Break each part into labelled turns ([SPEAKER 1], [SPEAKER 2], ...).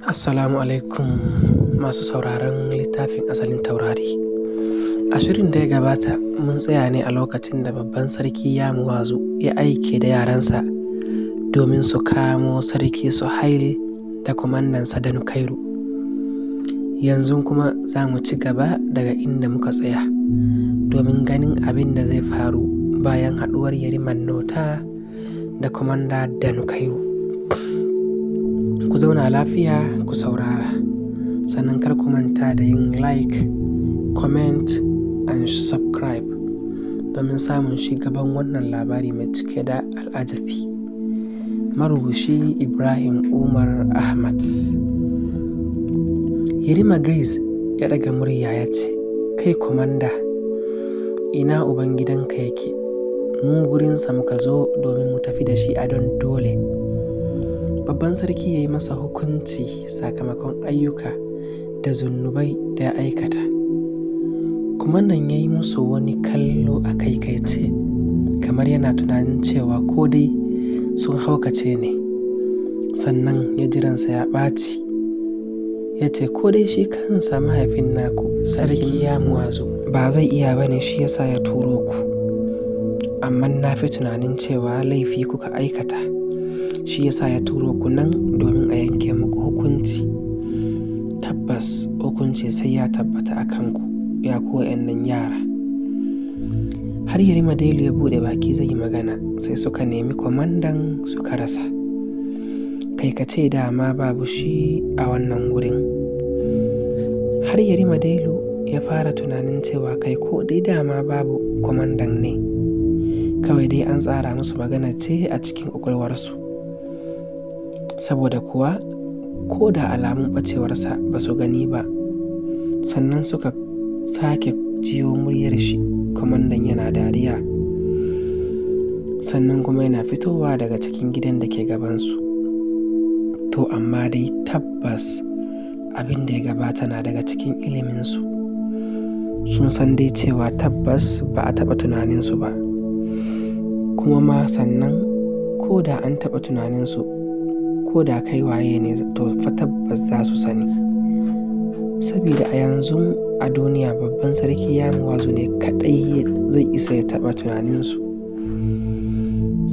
[SPEAKER 1] Assalamu alaikum masu sauraron littafin asalin taurari. A shirin da ya gabata mun tsaya ne a lokacin da babban sarki Yamuwazu ya aike da yaransa domin su kamo sarki Suhail da kwamandansa Danukairu. Yanzu kuma za mu ci gaba daga inda muka tsaya domin ganin abin da zai faru bayan haɗuwar Yariman Nota da kwamanda Danukairu. Ku zauna lafiya ku saurara, sannan kar ku manta da yin like, comment and subscribe domin samun ci gaban wannan labari mai cike da al'ajabi. Marubuci Ibrahim Umar Ahmad. Yarima Gaiz ya ɗaga murya ya ce, "Kai kwamanda, ina ubangidanka yake? Mu gurinsa muka zo domin mu tafi da shi a don dole." Babban sarki ya yi masa hukunci sakamakon ayyuka da zunubai da ya aikata. Kwamandan ya yi musu wani kallo a kaikaice kamar yana tunanin cewa ko dai sun haukace ne. Sannan ya ji ransa ya ɓaci. Ya ce, "Ko dai shi kansa mahaifin naku, sarki Yamuwazu, ba zai iya ba ne shi ya sa ya turo ku. Amma na fi tunanin cewa laifi kuka aikata, shi ya sa ya turo ku nan domin a yanke muku hukunci. Tabbas hukunci sai ya tabbata a kanku, ya ku wa'yannan yara." Har Yarima Delu ya buɗe baki zai yi magana, sai suka nemi kwamandan suka rasa. Kai ka ce dama babu shi a wannan wurin. Har Yarima Delu ya fara tunanin cewa kai ko dai dama babu kwamandan ne. Kawai dai an tsara musu magana ce a cikin ƙwaƙwalwarsu. Saboda kuwa ko da alamun ɓacewarsa ba su gani ba. Sannan suka sake jiyo muryar shi, kwamandan yana dariya. Sannan kuma yana fitowa daga cikin gidan da ke gabansu. To amma dai tabbas abin da ya gabata na daga cikin iliminsu. Sun san dai cewa tabbas ba a taɓa tunaninsu ba. Kuma ma sannan ko da an taɓa tunaninsu, ko da kai waye ne to fa tabbas za su sani. Sabida a yanzu a duniya babban sarki Yamuwazu ne kaɗai zai isa ya taɓa tunaninsu.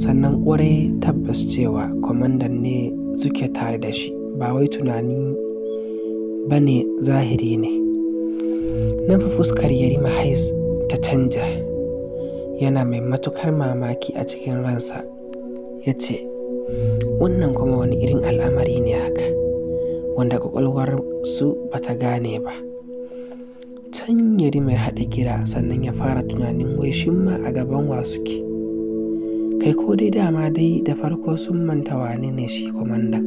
[SPEAKER 1] Sannan ƙwarai tabbas cewa kwamandan ne suke tare da shi, ba wai tunani ba ne, zahiri ne. Nan fa fuskar Yarima Haiz ta canja. Yana mai matukar mamaki a cikin ransa. Ya ce, "Wannan kuma wani irin al'amari ne haka, wanda ƙwaƙwalwarsu ba ta gane ba." Can Yarima ya haɗa gira sannan ya fara tunanin wai shin ma a gaban wa suke. Kai ko dai dama dai da farko sun manta wane ne shi kwamandan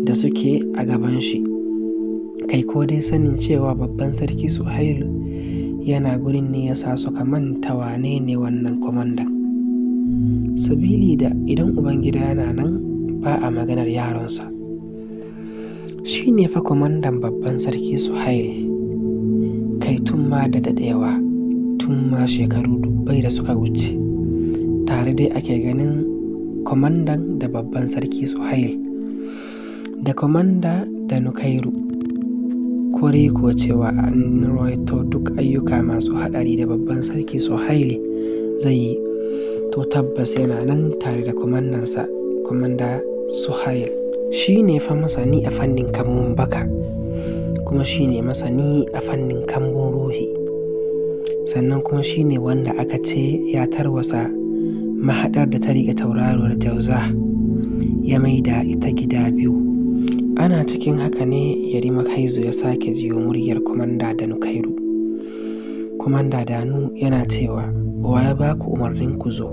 [SPEAKER 1] da suke a gaban shi. Kai ko dai sanin cewa babban sarki Suhailu yana gurin ne ya sa suka manta wane ne wannan kwamandan. Sabili da idan ubangida yana nan ba a maganar yaronsa. Shi ne fa kwamandan babban sarki Suhail. Kai tun ma da daɗewa, tun ma shekaru dubbai da suka wuce. Tare dai ake ganin kwamandan da babban sarki Suhail, da kwamanda Danukairu. Kwarai kuwa cewa an rawaito duk ayyuka masu haɗari da babban sarki Suhail zai yi, to tabbas yana nan tare da kwamandansa, kwamanda Suhail. Shi ne fa masani a fannin kambun baka, kuma shi ne masani a fannin kambun ruhi. Sannan kuma shi ne wanda aka ce ya tarwasa mahaɗar da ta riƙe tauraruwar Jauza, ya maida ita gida biyu. Ana cikin haka ne Yarima Haizu ya sake jiyo muryar kwamanda Danukairu. Kwamanda Danu yana cewa, "Wa ya ba ku umarnin ku zo?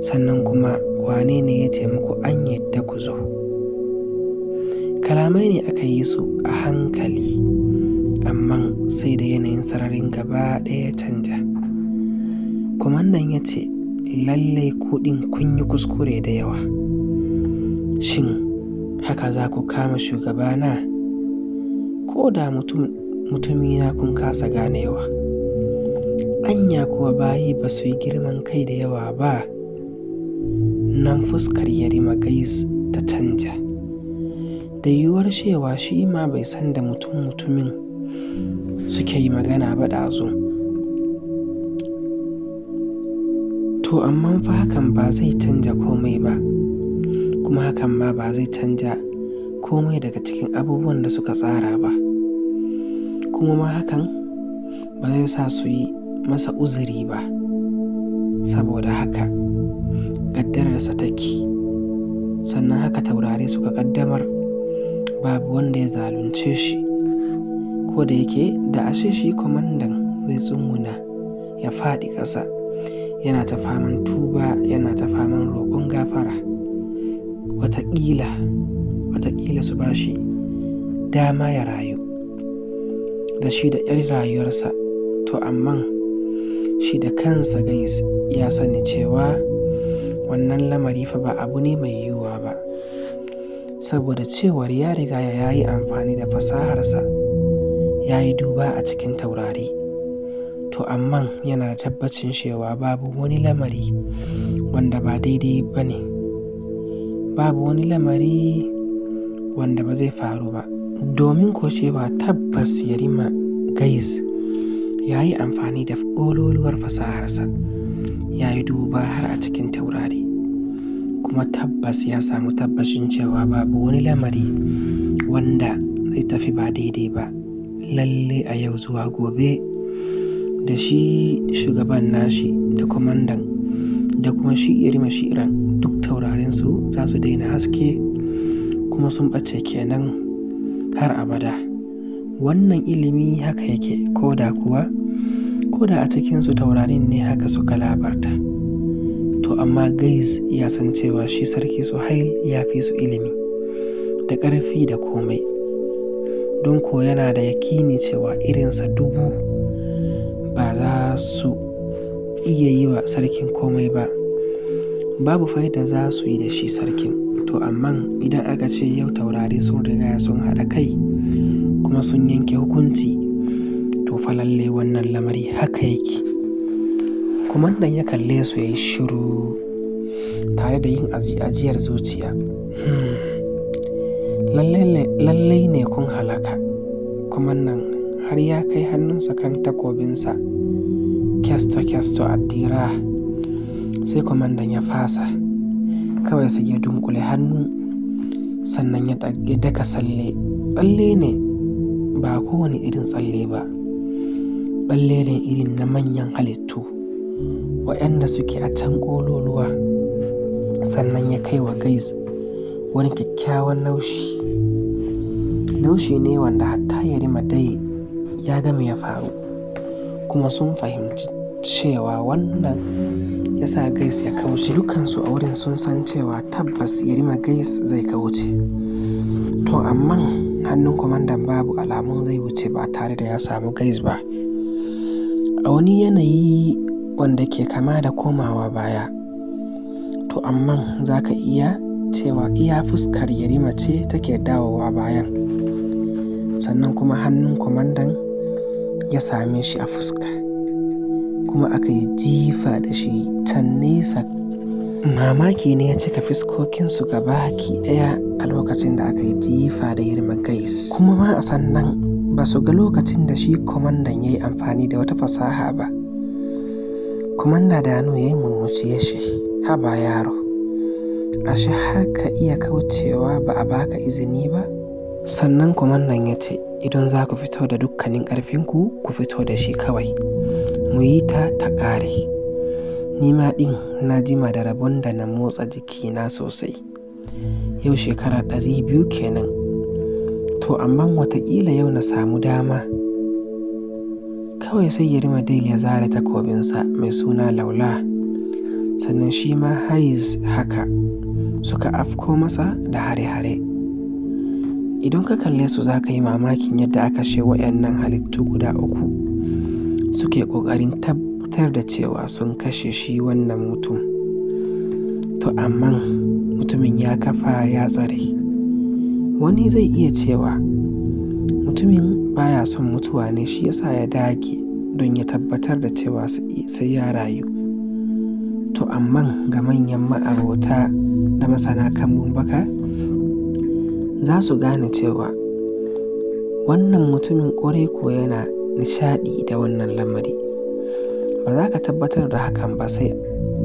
[SPEAKER 1] Sannan kuma wane ne ya ce muku an yadda ku zo?" Kalamai ne aka yi su a hankali, amma sai da yanayin sararin gaba ɗaya ya canja. Kwamandan ya ce, "Lallai ku ɗin kun yi kuskure da yawa. Shin haka za ku kama shugabana? Ko da mutumina kun kasa ganewa. Anya kuwa bayi ba su yi girman kai da yawa ba." Nan fuskar Yarima Gaiz ta canja. Da yiwuwar cewa shi ma bai san da mutum-mutumin suke yi magana ba ɗazu. To amma fa hakan ba zai canja komai ba, kuma hakan ma ba zai canja komai daga cikin abubuwan da suka tsara ba. Kuma ma hakan ba zai sa su yi masa uzuri ba. Saboda haka ƙaddararsa take. Sannan haka taurari suka ƙaddamar, babu wanda ya zalunce shi. Ko da yake da ashe shi kwamandan zai tsunguna ya faɗi ƙasa, yana ta faman tuba, yana ta faman roƙon gafara. Wataƙila su ba shi dama ya rayu da shi da ƴar rayuwarsa. To amma shi da kansa Gais ya sani cewa wannan lamari fa ba abu ne mai yiwuwa ba. Saboda cewar ya riga ya yi amfani da fasaharsa, ya yi duba a cikin taurari. To amma yana da tabbacin cewa babu wani lamari wanda ba daidai ba ne. Babu wani lamari wanda ba zai faru ba. Domin ko cewa tabbas Yarima Gais ya yi amfani da ƙololuwar fasaharsa, ya yi duba har a cikin taurari. Kuma tabbas ya samu tabbacin cewa babu wani lamari wanda zai tafi ba daidai ba. Lalle a yau zuwa gobe da shi shugaban nashi da kwamandan da kuma shi Yarima Shi'iran duk taurarinsu za su daina haske kuma sun ɓace kenan har abada. Wannan ilimi haka yake, ko da kuwa, ko da a cikinsu taurarin ne haka suka labarta. To amma Gais ya san cewa shi Sarki Suhail ya fi su ilimi da ƙarfi da komai. Don ko yana da yakini cewa irinsa 1000 ba za su iya yi wa sarkin komai ba. Babu fa'ida za su yi da shi sarkin. To amma idan aka ce yau taurari sun riga sun haɗa kai kuma sun yanke hukunci, to fa lalle wannan lamari haka yake. Kwamandan ya kalle su ya yi shiru tare da yin ajiyar zuciya. Lallai ne kun halaka. Kwamandan har ya kai hannunsa kan takobinsa kyasto-kyasto addira. Sai kwamandan ya fasa. Kawai sai ya dunƙule hannu sannan ya daka tsalle. Tsalle ne ba kowane irin tsalle ba. Tsalle ne irin na manyan halittu waɗanda suke a can ƙololuwa. Sannan ya kai wa Gais wani kyakkyawan naushi. Naushi ne wanda hatta Yarima dai ya ga me ya faru. Kuma sun fahimci cewa wannan ya sa Gais ya kauce. Dukansu a wurin sun san cewa tabbas Yarima Gais zai kauce. To amma hannun kwamandan babu alamun zai wuce ba tare da ya samu Gais ba. A wani yanayi wanda ke kama da komawa baya. To amma za ka iya cewa iya fuskar Yarima ce take dawowa bayan. Sannan kuma hannun kwamandan ya same shi a fuska. Kuma aka yi jifa da shi can nesa. Mamaki ne ya cika fuskokinsu gabaki ɗaya a lokacin da aka yi jifa da Yarima Gais. Kuma ma a sannan ba su ga lokacin da shi kwamandan ya yi amfani da wata fasaha ba. Kwamanda Danu ya yi murmushi ya ce, "Haba yaro, ashe har ka iya kaucewa ba a baka izini ba?" Sannan kwamandan ya ce, "Idan za ku fito da dukkanin ƙarfinku, ku fito da shi kawai. Mu yi ta ta ƙare. Ni ma ɗin na jima da rabon da na motsa jikina sosai. Yau shekara 200 kenan. To amma wataƙila yau na samu dama." Kawai sai Yarima Dale ya zare takobinsa mai suna Laula. Sannan shi ma Haiz haka suka afko masa da hare-hare. Idan ka kalle su za ka yi mamakin yadda aka ce waɗannan halittu guda uku suke ƙoƙarin tabbatar da cewa sun kashe shi wannan mutum. To amma mutumin ya kafa ya tsare. Wani zai iya cewa mutumin baya son mutuwa ne shi ya sa ya dage don ya tabbatar da cewa sai ya rayu. To amma ga manyan ma'abota da masana kambun baka, Za su gane cewa wannan mutumin ƙwarai ko yana nishaɗi da wannan lamari. Ba za ka tabbatar da hakan ba sai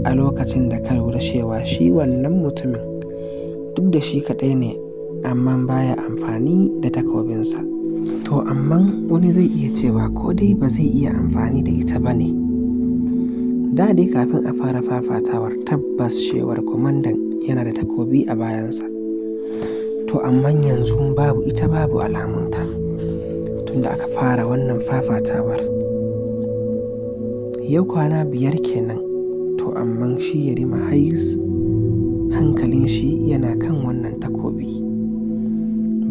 [SPEAKER 1] a lokacin da ka lura cewa shi wannan mutumin duk da shi kaɗai ne amma baya amfani da takobinsa. To amma wani zai iya cewa ko dai ba zai iya amfani da ita ba ne. Da dai kafin a fara fafatawar tabbas cewar kwamandan yana da takobi a bayansa. To amma yanzu babu ita babu alamunta tunda aka fara wannan fafatawar. Yau kwana 5 kenan, to amma shi Yarima Hais hankalin shi yana kan wannan takobi.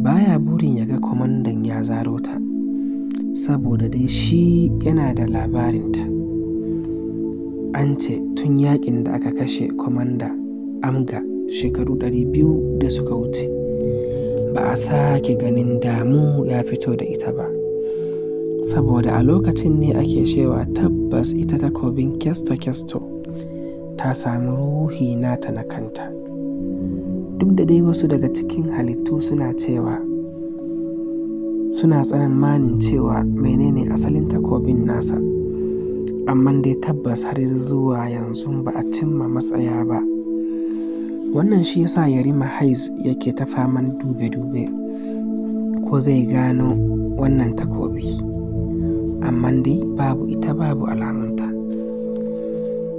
[SPEAKER 1] Baya burin ya ga kwamandan ya zaro ta, saboda dai shi yana da labarinta. An ce tun yaƙin da aka kashe kwamanda Amga shekaru 200 da suka wuce, ba a sake ganin damu ya fito da ita ba. Saboda a lokacin ne ake cewa tabbas ita takobin kesto-kesto ta sami ruhi nata na kanta. Duk da dai wasu daga cikin halittu suna tsammanin cewa menene asalin takobin nasa, amma dai tabbas har zuwa yanzu ba a cimma matsaya ba. Wannan shi ya sa Yarima Hais yake ta faman dube-dube ko zai gano wannan takobi, amma dai babu ita babu alamunta.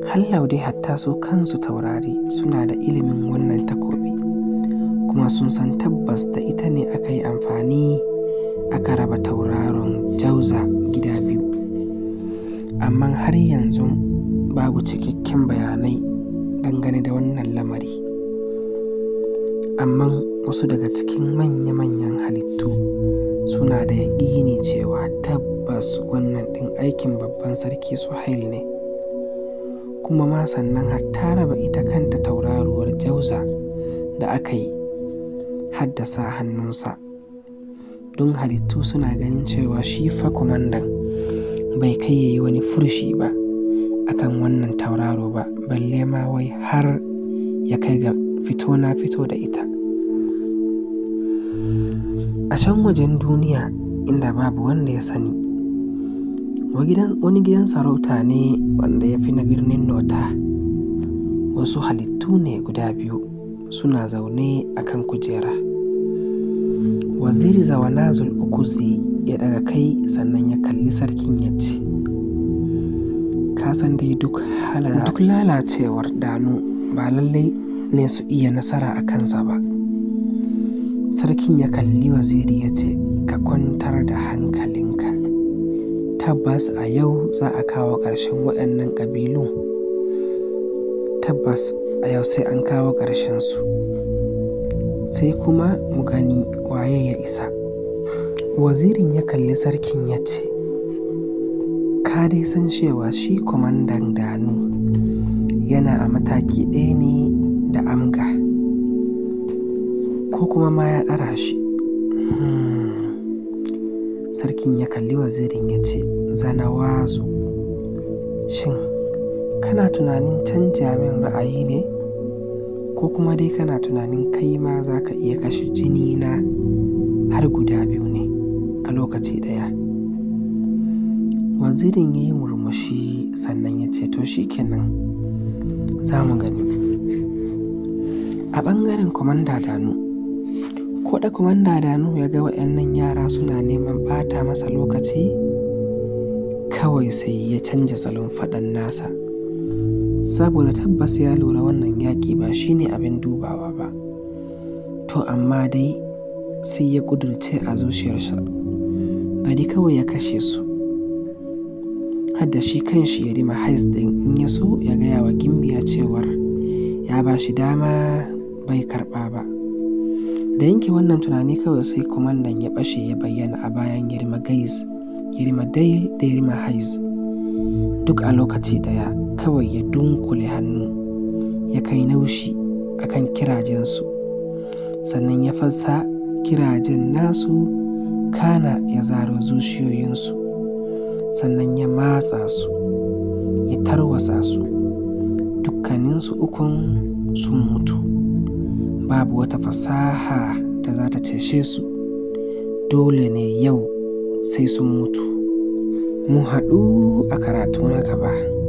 [SPEAKER 1] Hallau dai hatta su kansu taurari suna da ilimin wannan takobi, kuma sun san tabbas da ita ne aka yi amfani aka raba tauraron Jauza gida 2. Amma har yanzu babu cikakken bayanai dangane da wannan lamari. Amma wasu daga cikin manya-manyan halittu suna da yaƙini cewa tabbas wannan ɗin aikin babban sarki Suhail ne. Kuma ma sannan hatta raba ita kanta tauraruwar Jauza da aka yi haddasa hannunsa. Don halittu suna ganin cewa shi fa kwamandan bai kai ya yi wani furuci ba akan wannan tauraro ba, balle ma wai har ya kai ga fito na fito da ita. A can wajen duniya inda babu wanda ya sani, wani gidan sarauta ne wanda ya fi na birnin Nota. Wasu halittu ne guda 2 suna zaune a kan kujera. Waziri Zawanazul Ukuzi ya ɗaga kai sannan ya kalli sarkin ya ce, Ka san dai duk lalacewar Danu ba lallai ne su iya nasara a kansa ba. Sarkin ya kalli waziri ya ce, Ka kwantar da hankalinka. Tabbas a yau za a kawo ƙarshen waɗannan ƙabilu. Tabbas a yau sai an kawo ƙarshensu. Sai kuma mu gani waye ya isa. Wazirin ya kalli sarkin ya ce, Ka dai san cewa shi kwamandan Danu yana a mataki ɗaya ne da Amga, ko kuma ma ya ɗara shi. Sarkin ya kalli wazirin ya ce, Zanawazu, shin kana tunanin canja min ra'ayi ne? Ko kuma dai kana tunanin kai ma za ka iya kashe jini na har guda 2 ne a lokaci ɗaya? Wazirin ya yi murmushi sannan ya ce, To shi kenan, za mu gani. A ɓangaren kwamanda Danu, ko da kwamanda Danu ya ga waɗannan yara suna neman ɓata masa lokaci, kawai sai ya canja salon faɗan nasa. Saboda tabbas ya lura wannan yaƙi ba shi ne abin dubawa ba. To amma dai sai ya ƙudurce a zuciyarsa, bari kawai ya kashe su. Hadda shi kanshi Yarima Hais ɗin in ya so ya gaya wa Gimbiya cewar ya ba shi dama bai karɓa ba. Da yanke wannan tunani kawai sai kwamandan ya ɓace ya bayyana a bayan Yarima Gaiz, Yarima Dail da Yarima Hais. Duk a lokaci ɗaya kawai ya dunkule hannu ya kai naushi a kan kirajensu. Sannan ya fasa kirajen nasu kana ya zaro zuciyoyinsu. Sannan ya matsa su, ya tarwatsa su. Dukkaninsu ukun sun mutu. Babu wata fasaha da za ta cece su. Dole ne yau sai sun mutu. Mu haɗu a karatu na gaba.